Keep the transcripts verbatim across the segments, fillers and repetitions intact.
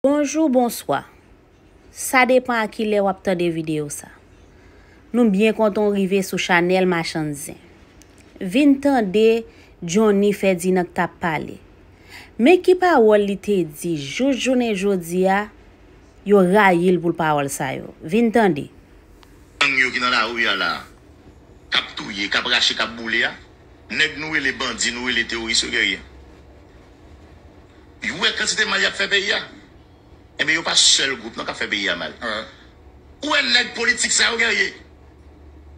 Bonjou, bonswa. Sa depan a kilè w ap tande videyo sa. Nou byen kontan w rive sou chanèl Machann Zen. Vin tande Johnny Ferdinand k t ap pale. Men ki pawòl li te di, jous jounen jodi a, yo rayi l pou pawòl sa yo. Vin tande. Gang yo ki nan lari a la, k ap touye, k ap rache, k ap boule a, nèg nou rele bandi, nou rele teworis yo, Guerrier. Ou wè kantite mal y ap fè peyi a? Enben, yo pa sèl gwoup non k ap fè peyi a mal. Ou wè nèg politik sa yo, Guerrier,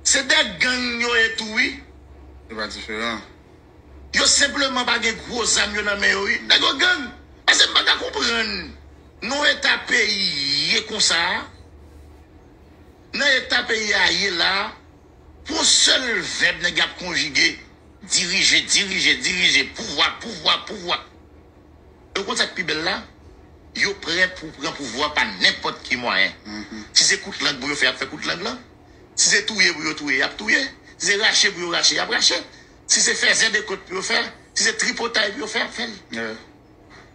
se de gang yo ye tou, wi. Se pa diferan. Yo senpleman pa gen gwo zam yo nan men yo, wi. Nèg yo gang. Paske m pa ka konprann nan eta peyi ye konsa a. Nan eta peyi a ye la a, pou yon sèl vèb nèg y ap konjige, dirije, dirije, dirije, pouvwa, pouvwa, pouvwa. Ou konn sa k pi bèl la? Yo prè pou pran pouvwa pa nenpòt ki mwayen. Si se kout lang pou yo fè, y ap fè kout lang lan. Si se touye pou yo touye, y ap touye. Si se rache pou yo rache, y ap rache. Si se fè zè de kont pou yo fè, si se tripotay pou yo fè, y ap fè l.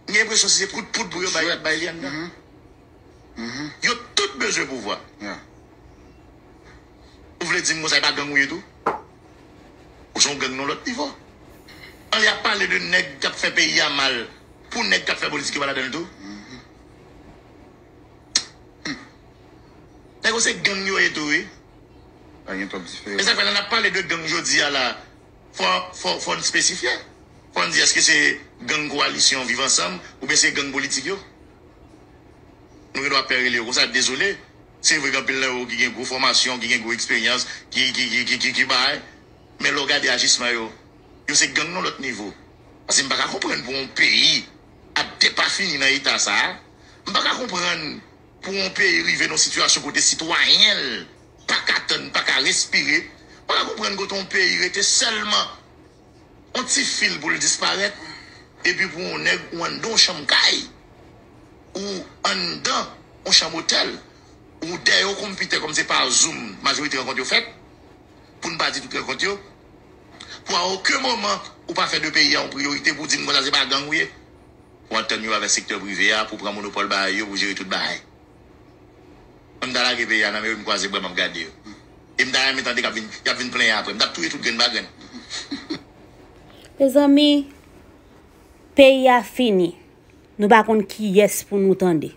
M gen enpresyon si se kout poud pou yo bay, y ap bay li anndan. Yo tout bezwen pouvwa. Ou vle di m konsa e pa gang ou ye tou? Ou se yon gang nan lòt nivo. Anlè ap pale de nèg k ap fè peyi a mal pou nèg k ap fè politik yo pa ladan l tou? Nèg yo se gang yo ye tou wi. E sa k fè lè n ap pale de gang jodi a la, fò, fò, fò n espesifye. Fò n di èske se gang kowalisyon Viv Ansanm oubyen se gang politik yo? Nou gen dwa pè rele yo konsa, dezole. Se vre gen anpil nan yo ki gen gwo fòmasyon, ki gen gwo eksperyans, ki, ki, ki, ki, ki, ki bay. Men lè w gade ajisman yo, yo se gang nan lòt nivo. Paske m pa ka konprann pou yon peyi ap depafini nan eta sa a. M pa ka konprann pou yon peyi rive nan yon sitiyasyon kote sitwayen l pa ka tann, pa ka respire. M pa ka konprann kote yon peyi rete sèlman yon ti fil pou l disparèt, epi pou yon nèg ou anndan yon chanm kay, ou anndan yon chanm otèl, ou dèyè yon konpitè kòm se pa Zoom majorite rankont yo fèt, pou n pa di tout rankont yo, pou a okenn moman ou pa fè de peyi a yon priyorite pou w di m konsa se pa gang ou ye. Pou antann yo avèk sektè prive a, pou pran monopòl bagay yo, pou jere tout bagay. Mwen m ta lage peyi a nan men yo, m kwaze bra m ap gade yo. E m ta renmen tande k ap vin, y ap vin plenyen apre. M t ap touye tout grenn pa grenn. Mezanmi, peyi a fini. Nou pa konn kiyès pou nou tande.